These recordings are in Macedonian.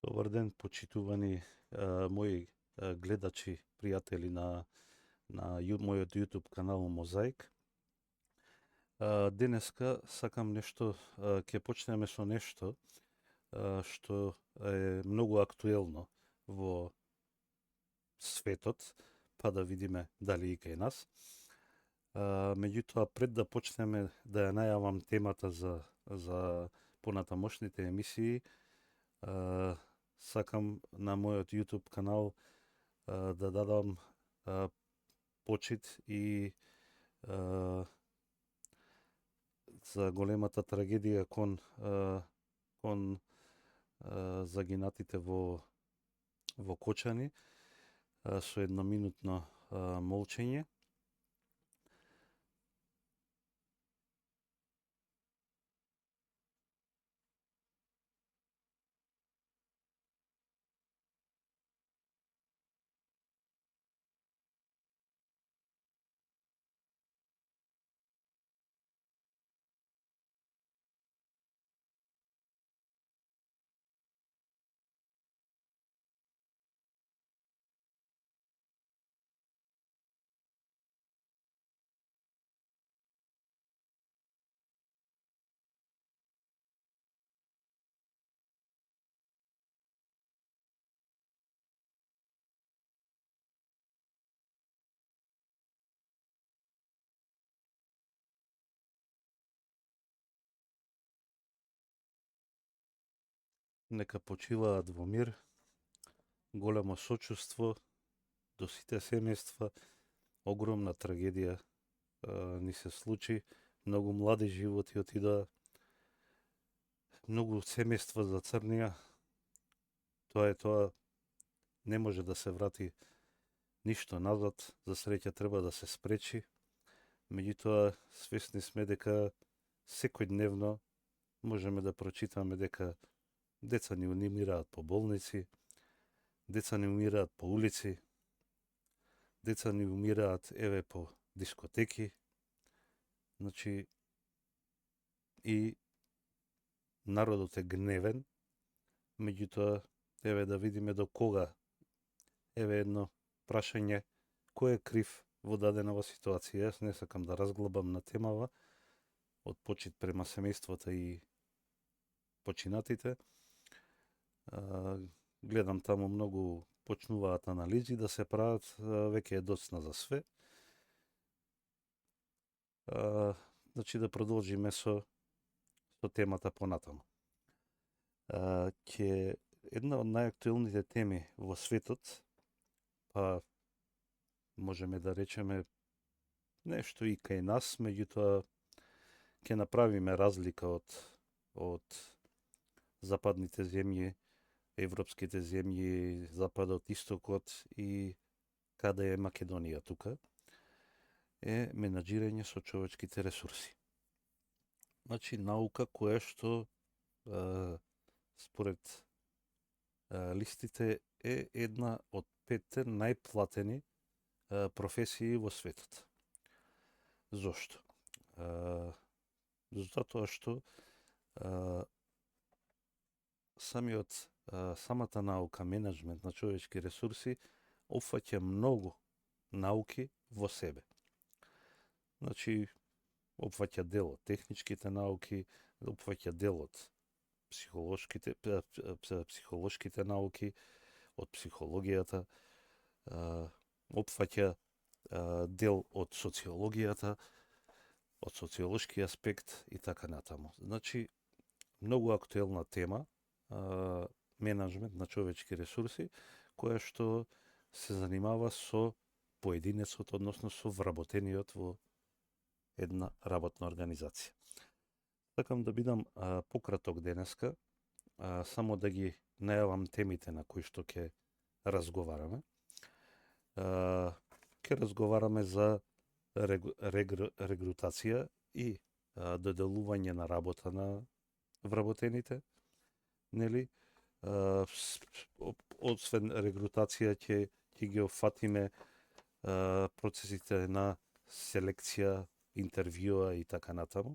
Добар ден, почитувани мои гледачи, пријатели на мојот YouTube канал Мозаик. Денеска сакам нешто, ќе почнеме со нешто што е многу актуелно во светот, па да видиме дали и кај нас. Меѓутоа, пред да почнеме да ја најавам темата за понатамошните емисии, сакам на мојот YouTube канал да дадам почит и за големата трагедија кон загинатите во Кочани, со едноминутно молчење. Нека почиваат во мир, големо сочувство до сите семејства. Огромна трагедија ни се случи, многу млади животи отидоа, многу семејства зацрнија. Тоа не може да се врати ништо назад, за среќа треба да се спречи. Меѓутоа, свесни сме дека секојдневно можеме да прочитаме дека деца ни умираат по болници, деца ни умираат по улици, деца ни умираат еве по дискотеки. Значи, и народот е гневен, меѓутоа, еве да видиме до кога. Еве едно прашање, кој е крив во даденава ситуација? Јас не сакам да разглабам на темава, од почит према семејствата и починатите. Гледам таму многу почнуваат анализи да се прават, веќе е доцна за све. Значи да продолжиме со темата понатаму. Една од најактуелните теми во светот, па можеме да речеме нешто и кај нас, меѓутоа ќе направиме разлика од западните земји, европските земји, западот, истокот и каде е Македонија тука, е менаџирање со човечките ресурси. Значи, наука која што според листите е една од 5 најплатени професии во светот. Зошто? Затоа што самата наука, менеджмент на човечки ресурси, опфаќа многу науки во себе. Значи, опфаќа дел од техничките науки, опфаќа дел од психолошките науки, од психологијата, опфаќа дел од социологијата, од социолошки аспект и така натаму. Значи, многу актуелна тема, менеджмент на човечки ресурси, која што се занимава со поединецот, односно со вработениот во една работна организација. Сакам да бидам пократок денеска, само да ги најавам темите на кои што ќе разговараме. Ќе разговараме за регрутација и доделување на работа на вработените, нели? Освен регрутација ќе ги офатиме процесите на селекција, интервјуа и така натаму.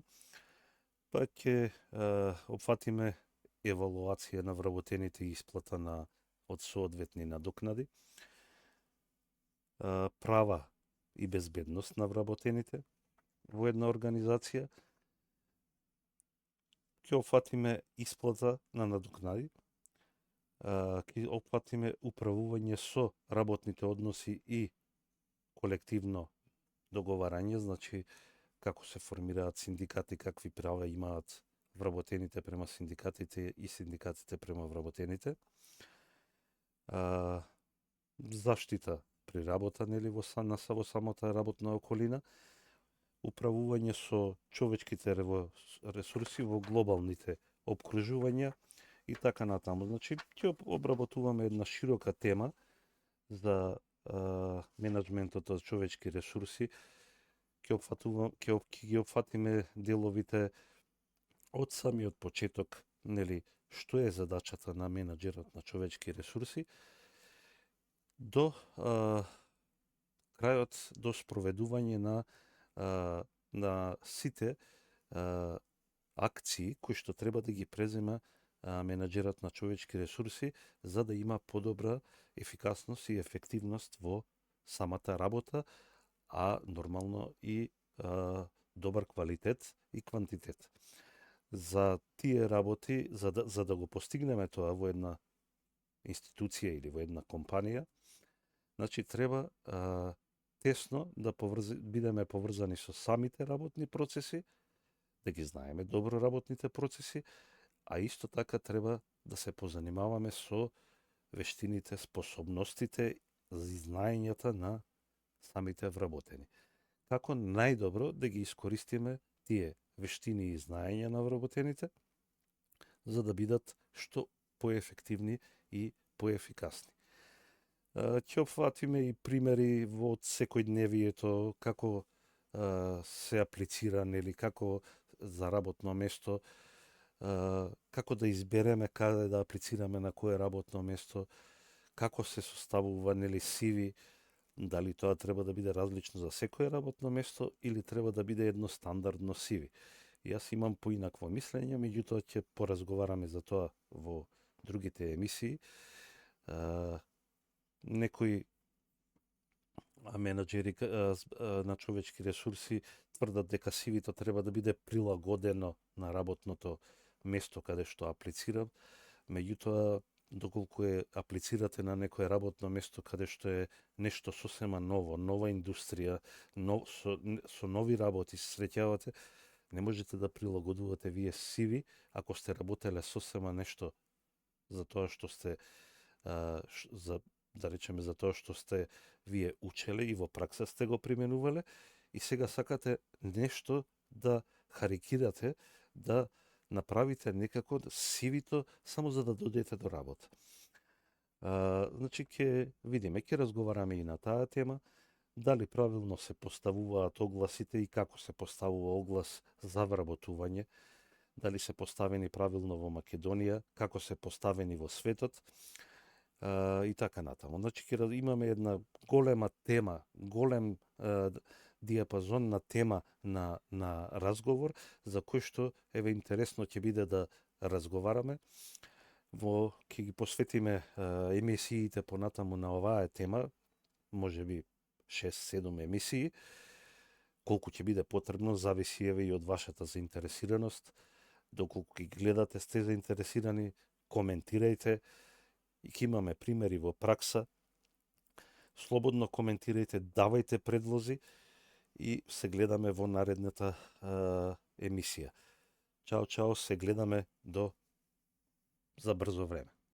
Па ќе опфатиме евалуација на вработените и исплата од соодветни надокнади, права и безбедност на вработените во една организација, ќе опфатиме исплата на надокнади, ќе опфатиме управување со работните односи и колективно договарање, значи како се формираат синдикати, какви права имаат вработените према синдикатите и синдикатите према вработените. Заштита при работа, нели, во самата работна околина, управување со човечките ресурси во глобалните опкружувања и така натаму. Значи, ќе обработуваме една широка тема за менеджментот од човечки ресурси. Ќе ги опфатиме деловите од самиот почеток, нели, што е задачата на менеджерот на човечки ресурси, до крајот, до спроведување на сите акции кои што треба да ги презема менеджерот на човечки ресурси, за да има подобра ефикасност и ефективност во самата работа, а нормално и добар квалитет и квантитет. За тие работи, за да го постигнеме тоа во една институција или во една компанија, значи треба тесно да бидеме поврзани со самите работни процеси, да ги знаеме добро работните процеси, а исто така треба да се позанимаваме со вештините, способностите и знаењата на самите вработени. Како најдобро да ги искористиме тие вештини и знаења на вработените, за да бидат што поефективни и поефикасни. Ќе опфатиме и примери во секојдневието, како се аплицира, нели, како за работно место, како да избереме каде да аплицираме на кое работно место, како се составува, нели, CV, дали тоа треба да биде различно за секое работно место или треба да биде едно стандардно CV. Јас имам поинакво мислење, меѓутоа ќе поразговараме за тоа во другите емисии. Некои менеджери на човечки ресурси тврдат дека CV-то треба да биде прилагодено на работното место каде што аплицирам, меѓутоа доколку аплицирате на некое работно место каде што е нешто сосема ново, нова индустрија, со нови работи се среќавате, не можете да прилагодувате вие CV ако сте работеле сосема нешто за тоа што сте да речеме за тоа што сте вие учеле и во пракса сте го применувале и сега сакате нешто да харикирате, да направите некако CV-то само за да додете до работа. Значи ќе видиме, ќе разговараме и на таа тема, дали правилно се поставуваат огласите и како се поставува оглас за вработување, дали се поставени правилно во Македонија, како се поставени во светот, и така натаму. Значи ќе имаме една голема тема, голем диапазон на тема на разговор, за кој што еве интересно ќе биде да разговараме. Ќе ги посветиме емисиите понатаму на оваа тема, можеби 6-7 емисии, колку ќе биде потребно, зависи еве и од вашата заинтересираност. Доколку ги гледате, сте заинтересирани, коментирајте, и ќе имаме примери во пракса. Слободно коментирајте, давајте предлози и се гледаме во наредната емисија. Чао, чао, се гледаме за брзо време.